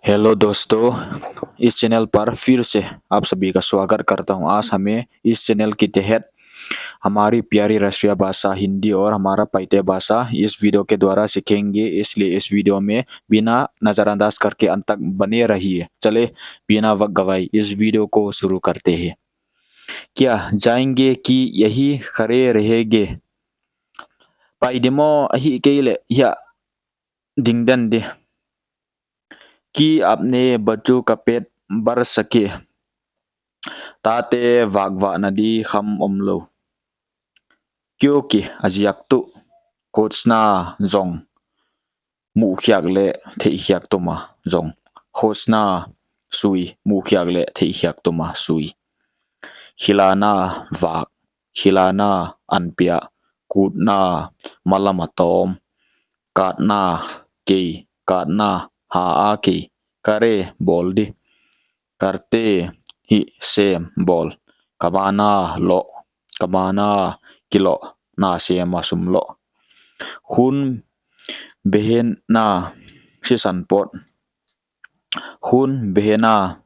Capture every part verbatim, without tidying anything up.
हेलो दोस्तों, इस चैनल पर फिर से आप सभी का स्वागत करता हूं। आज हमें इस चैनल के तहत हमारी प्यारी राष्ट्रीय भाषा हिंदी और हमारा पाइते भाषा इस वीडियो के द्वारा सीखेंगे, इसलिए इस वीडियो में बिना नजरअंदाज करके अंत तक बने रहिए। चले, बिना वक्त गवाए इस वीडियो को शुरू करते हैं। क्या जाएंगे कि यही खड़े रहेंगे? Pai di maw, ahihkeileh hiai ah ding den di? कि अपने बच्चों का पेट भर सके, tate vakvahna di kham omlou. क्योंकि, aziak tuh, खोजना, zong, muhkhiak leh theihkhiak tuma zong. खोजना, sui, muhkhiak leh theihkhiak tuma sui. खिलाना, vak. खिलाना, anpia. कूदना, malam a tawm. काटना, kei. काटना, ha a kei. करे, bawl di. करते, hih, sem, bawl. कमाना, loh. कमाना, kilohna sem a sum loh. खून बहना, sisan pawt. खून बहना,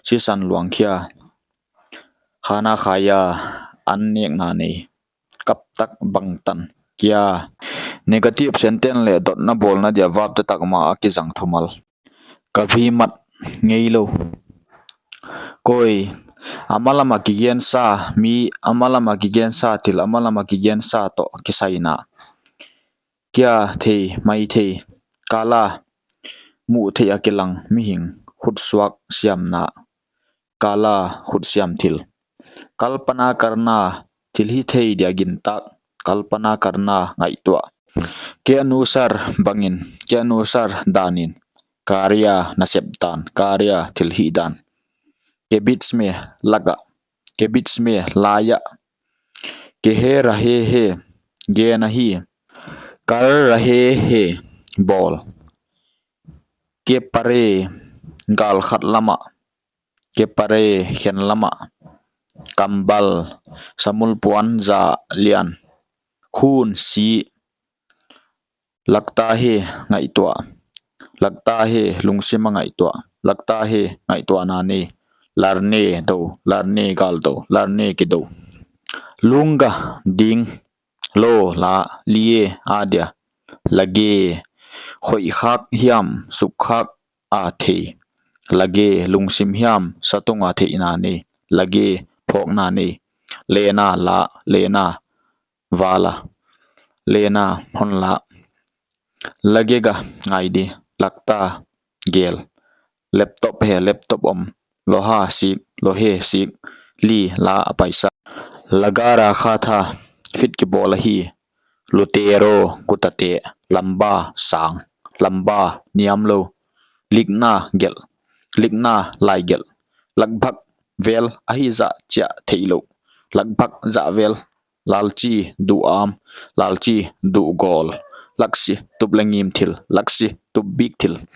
sisan luangkhia. खाना खाया, an nekna nei. कब तक, bangtan. क्या, negative sentence leh dotna bawlna dia verb te tak ma a kizang thumal. कभी मत, ngeilou. कोई, a malam a kigensa, mi, a malam a kigensa, thil a malam a kigensa toh kisaina. क्या, thei, maithei. काला, muhtheih a kilang, mihing, khutsuak, siamna. काला, khutsiam thil. कल्पना करना, thil hithei dia gintak. कल्पना करना, ngaihtuah. के अनुसार, bangin. के अनुसार, danin. कार्य, nasep dan. कार्य, thil hih dan. के बीच में, lak ah. के बीच में, lai ah. कह रहे हैं, gen ahi. कर रहे हैं, bawl. के परे, galkhat lam ah. के परे, khen lam ah. कंबल, samul puanzak lian. खून, si. लगता है, ngaihtuah. लगता है, lungsim a ngaihtuah. लगता है, ngaihtuahna nei. लड़ने दो, लड़ने, gal dou. लड़ने की दो. लूंगा, ding. लो, la. लिए, a dia. लगे, khoihkhak hiam, sukkhak a thei. लगे, lungsim hiam, satung a theihna nei. लगे, phawkna nei. लेना, la. लेना, vala. लेना, hon la. लगेगा, ngai di. लगता, gel. लैपटॉप है, laptop om. लोहा, sik. लोहे, sik. ली, la, paisa. लगा रखा था, fit kibawl ahi. लुटेरों, gutate. लंबा, sang. लंबा, niamlou. लिखना, gelh. लिखना, laigelh. लगभग, vel, ahihzah chiah theilou. लगभग, zah vel. लालची, duham. लालची, duhgawl. लक्ष्य, tup leh ngim thil. लक्ष्य, tupbik thil.